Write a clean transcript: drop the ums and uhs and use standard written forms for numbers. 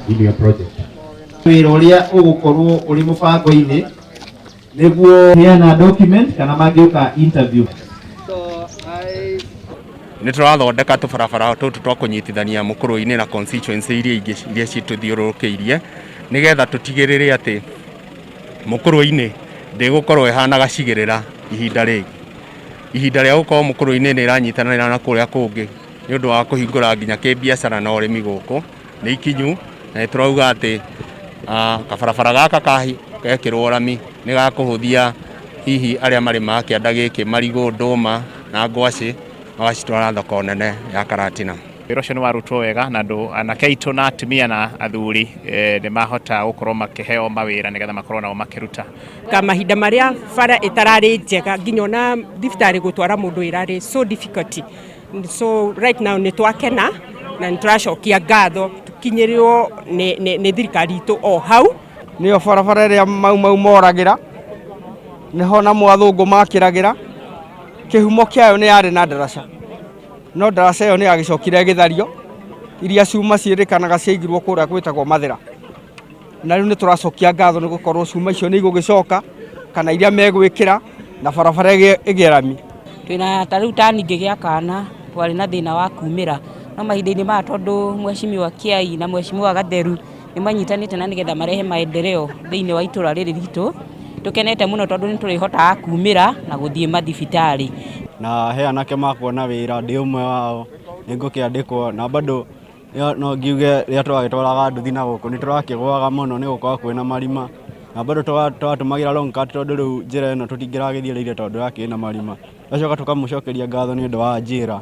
In your project. Wĩra ũrĩa ũgũkorwo ũrĩ mũbango-inĩ nĩguo heana document kana mangĩũka interview. Nĩ tũrathondeka tũbarabara tũtũ twa kũnyitithania mũkũrũ-inĩ na constituency iria ingĩ iria citũthiũrũrũkĩirie, nĩgetha tũtigĩrĩre atĩ mũkũrũ-inĩ ndĩgũkorwo ĩhana gacigĩrĩra ihinda rĩngĩ. Ihinda rĩa gũkorwo mũkũrũ-inĩ nĩ ĩranyitanĩra na kũrĩa kũngĩ nĩ ũndũ wa kũhingũra nginya kĩbiacara na ũrĩmi gũkũ nĩ ikinyu, na nĩ tũrauga atĩ kabarabara gaka gekĩrwo rami nĩ gakũhũthia hihi arĩa marĩmaga kĩanda gĩkĩ marigũ, ndũma na ngwacĩ magacitwara thoko nene ya Karatina. Wĩra ũcio nĩ warutwo wega na andũ anake aitũ na atumia na athuri nĩ mahota gũkorwo makĩheo mawĩra nĩgetha makorwo nao makĩruta. Ka mahinda marĩa bara ĩtararĩ njega, nginya ona thibitarĩ gũtwara mũndũ ĩrarĩ so difficult. So right now nĩ twakena na nĩ tũracokia ngatho tũkinyĩrĩrwo nĩ thirikari itũ o hau. Nĩyo barabara ĩrĩa Mau Mau moragĩra, nĩho namo athũngũ makĩragĩra. Kĩhumo kĩayo nĩ yarĩ na ndaraca, no ndaraca ĩyo nĩ yagĩcokire ĩgĩthario, iria cuma ciĩrĩkanaga ciaigirwo kũrĩa gwĩtagwo Mathĩra. Na rĩu nĩ tũracokia ngatho nĩ gũkorwo cuma icio nĩ igũgĩcoka kana iria megwĩkĩra na barabara ĩgĩe rami. Twĩna ta rĩu ta ningĩ gĩa kana twarĩ na thĩna wa kumĩra, no mahinda-inĩ maya tondũ mheshimiwa Kiai na mheshimiwa Gatheru nĩ manyitanĩte na nĩgetha marehe maendeleo thĩinĩ wa itũra rĩrĩ ritũ, tũkenete mũno tondũ nĩ tũrĩhotaga kumĩra na gũthiĩ mathibitarĩ. Na he anake makuona wĩra, ndĩ ũmwe wao, nĩ ngũkĩandĩkwo na bado no ngiuge rĩrĩa tũragĩtwaraga nduthi na gũkũ nĩ tũrakĩgũaga mũno nĩ gũkorwo kwĩna marima, na bado tũratũmagĩra long cut tondũ rĩu njĩra ĩno tũtingĩragĩthiĩrĩire tondũ yakĩrĩ na marima. Tũgacoka tũkamũcokeria ngatho nĩ ũndũ wa njĩra.